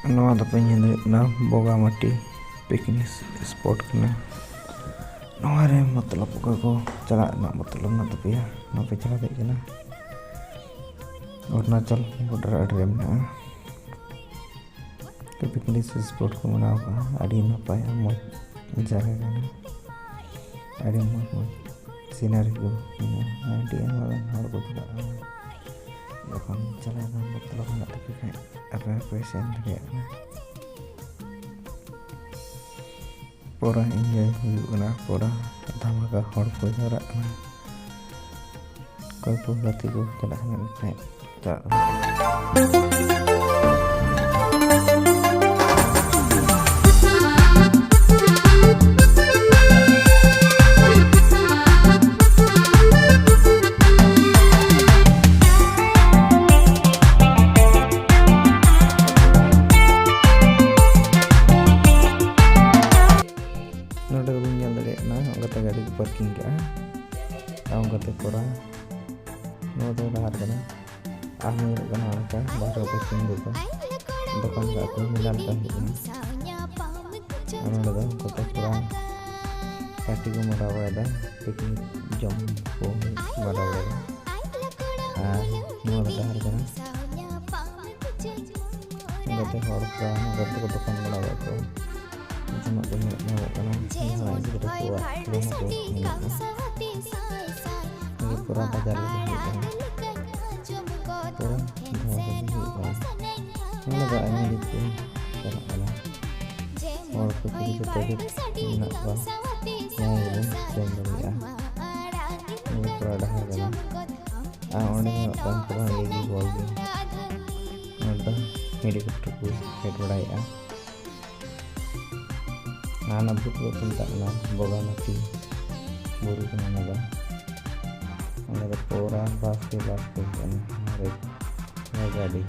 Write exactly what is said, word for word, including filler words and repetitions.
ᱱᱚᱣᱟ ᱫᱚᱯᱮ ᱧᱮᱞ ᱫᱟᱲᱮᱭᱟᱜ ᱠᱟᱱᱟ ᱵᱚᱜᱟᱢᱟᱴᱤ ᱯᱤᱠᱱᱤᱠ ᱥᱯᱚᱴ ᱠᱟᱱᱟ᱾ ᱱᱚᱣᱟ ᱨᱮ ᱢᱚᱛᱞᱚᱵ ᱚᱠᱚᱭ ᱠᱚ ᱪᱟᱞᱟᱜ ᱨᱮᱱᱟᱜ ᱢᱚᱛᱞᱚᱵ ᱢᱮᱱᱟᱜ ᱛᱟᱯᱮᱭᱟ, ᱱᱚᱣᱟ ᱯᱮ ᱪᱟᱞᱟᱣ ᱫᱟᱲᱮᱭᱟᱜ ᱠᱟᱱᱟ᱾ ᱚᱨᱩᱱᱟᱪᱚᱞ ᱵᱚᱰᱟᱨ ᱟᱲᱮ ᱨᱮ ᱢᱮᱱᱟᱜᱼᱟ᱾ ᱯᱤᱠᱱᱤᱠ ᱥᱯᱚᱴ ᱠᱚ ᱵᱮᱱᱟᱣ ᱠᱟᱜᱼᱟ, ᱟᱹᱰᱤ ᱱᱟᱯᱟᱭ ᱟᱨ ᱢᱚᱡᱽ ᱡᱟᱭᱜᱟ ᱠᱟᱱᱟ᱾ ᱟᱹᱰᱤ ᱢᱚᱡᱽ ᱢᱚᱡᱽ ᱥᱤᱱᱟᱨᱤ ᱠᱚ ᱢᱮᱱᱟᱜᱼᱟ᱾ ᱟᱹᱰᱤ ᱟᱭᱢᱟ ᱜᱟᱱ ᱦᱚᱲ ᱠᱚ ᱪᱟᱞᱟᱜ ᱠᱟᱱᱟ᱾ ᱡᱚᱠᱷᱚᱱ ᱪᱟᱞᱟᱣ ᱨᱮᱱᱟᱜ ᱢᱚᱛᱞᱚᱵ ᱢᱮᱱᱟᱜ ᱛᱟᱯᱮ ᱠᱷᱟᱡ, ᱟᱯᱮ ᱦᱚᱸᱯᱮ ᱥᱮᱱ ᱫᱟᱲᱮᱭᱟᱜ ᱠᱟᱱᱟ᱾ ᱯᱩᱨᱟᱹ ᱤᱱᱡᱚᱭ ᱦᱩᱭᱩᱜ ᱠᱟᱱᱟ, ᱯᱩᱨᱟᱹ ᱫᱷᱟᱢᱟᱠᱟ ᱦᱚᱲ ᱠᱚ ᱡᱟᱣᱨᱟᱜ ᱠᱟᱱᱟ᱾ ᱚᱠᱚᱭ ᱠᱚ ᱜᱟᱛᱮ ᱠᱚ ᱪᱟᱞᱟᱜ ᱠᱟᱱᱟ ᱮᱱᱠᱷᱟᱡ ᱪᱟᱞᱟᱜ ᱠᱟᱱᱟ᱾ ᱱᱚᱰᱮ ᱫᱚᱵᱚᱱ ᱧᱮᱞ ᱫᱟᱲᱮᱭᱟᱜ ᱠᱟᱱᱟ, ᱚᱱᱠᱟᱛᱮ ᱜᱟᱹᱰᱤ ᱠᱚ ᱯᱟᱨᱠᱤᱝ ᱠᱟᱜᱼᱟ᱾ ᱟᱨ ᱚᱱᱠᱟᱛᱮ ᱠᱚᱨᱟᱣ, ᱱᱚᱣᱟ ᱫᱚ ᱰᱟᱦᱟᱨ ᱠᱟᱱᱟ᱾ ᱟᱨ ᱧᱮᱞᱚᱜ ᱠᱟᱱᱟ ᱚᱱᱠᱟ ᱵᱟᱦᱨᱮ ᱯᱚᱪᱷᱤᱢ ᱨᱮᱫᱚ ᱫᱚᱠᱟᱱ ᱠᱟᱜ ᱠᱚ, ᱢᱮᱞᱟ ᱞᱮᱠᱟ ᱦᱩᱭᱩᱜ ᱠᱟᱱᱟ᱾ ᱟᱨ ᱱᱚᱰᱮ ᱫᱚ ᱚᱱᱠᱟᱛᱮ ᱠᱚᱨᱟᱣ ᱯᱟᱨᱴᱤ ᱠᱚ ᱢᱟᱱᱟᱣ ᱵᱟᱲᱟᱭᱮᱫᱟ, ᱯᱤᱠᱱᱤᱠ ᱡᱚᱢ ᱠᱚ ᱢᱟᱱᱟᱣ ᱵᱟᱲᱟᱭᱮᱫᱟ᱾ ᱟᱨ ᱱᱚᱣᱟ ᱫᱚ ᱰᱟᱦᱟᱨ ᱠᱟᱱᱟ᱾ ᱚᱱᱠᱟᱛᱮ ᱦᱚᱲ ᱠᱚ ᱱᱚᱝᱠᱟ ᱛᱮᱠᱚ ᱫᱚᱠᱟᱱ ᱵᱟᱲᱟ ᱠᱟᱜ ᱠᱚ᱾ ᱡᱚᱢᱟᱜ ᱠᱚ ᱧᱮᱞ ᱧᱟᱢᱚᱜ ᱠᱟᱱᱟ, ᱡᱟᱦᱟᱸ ᱜᱤᱫᱽᱨᱟᱹ ᱠᱚᱣᱟᱜ ᱠᱷᱮᱞᱳᱱᱟ ᱠᱚ ᱢᱮᱱᱟᱜᱼᱟ᱾ ᱱᱤᱭᱟᱹ ᱯᱩᱨᱟ ᱵᱟᱡᱟᱨ ᱞᱮᱠᱟ ᱦᱩᱭᱩᱜ ᱠᱟᱱᱟ, ᱯᱩᱨᱟ ᱫᱷᱟᱢᱟᱠᱟ ᱜᱮ ᱦᱩᱭᱩᱜ ᱠᱟᱱᱟ᱾ ᱱᱚᱰᱮ ᱫᱚ ᱟᱭᱢᱟ ᱜᱮᱠᱚ ᱪᱟᱞᱟᱜ ᱠᱟᱱᱟ, ᱦᱚᱲ ᱠᱚ ᱪᱷᱳᱴᱳ ᱪᱷᱳᱴᱳ ᱜᱮ ᱢᱮᱱᱟᱜ ᱠᱚᱣᱟ, ᱡᱟᱦᱟᱸᱭ ᱜᱮᱵᱚᱱ ᱡᱚᱢ ᱫᱟᱲᱮᱭᱟᱜᱼᱟ᱾ ᱱᱤᱭᱟᱹ ᱯᱩᱨᱟ ᱰᱟᱦᱟᱨ ᱠᱟᱱᱟ᱾ ᱟᱨ ᱚᱸᱰᱮ ᱧᱮᱞᱚᱜ ᱠᱟᱱ ᱛᱟᱵᱚᱱᱟ ᱵᱮᱵᱤ ᱵᱚᱞ ᱜᱮ᱾ ᱱᱚᱰᱮ ᱫᱚ ᱦᱮᱞᱤᱠᱚᱯᱴᱟᱨ ᱠᱚ ᱯᱷᱮᱰ ᱵᱟᱲᱟᱭᱮᱫᱼᱟ᱾ ᱟᱨ ᱚᱱᱟ ᱵᱩᱨᱩ ᱫᱚᱠᱚ ᱢᱮᱛᱟᱜ ᱠᱟᱱᱟ ᱵᱚᱜᱟᱢᱟᱴᱤ ᱵᱩᱨᱩ ᱠᱟᱱᱟ ᱚᱱᱟ ᱫᱚ᱾ ᱚᱸᱰᱮ ᱫᱚ ᱯᱩᱨᱟ ᱵᱟᱥ ᱜᱮ ᱵᱟᱥ ᱠᱚ ᱦᱤᱡᱩᱜᱼᱟ, ᱚᱱᱟ ᱨᱮ ᱜᱟᱹᱰᱤ᱾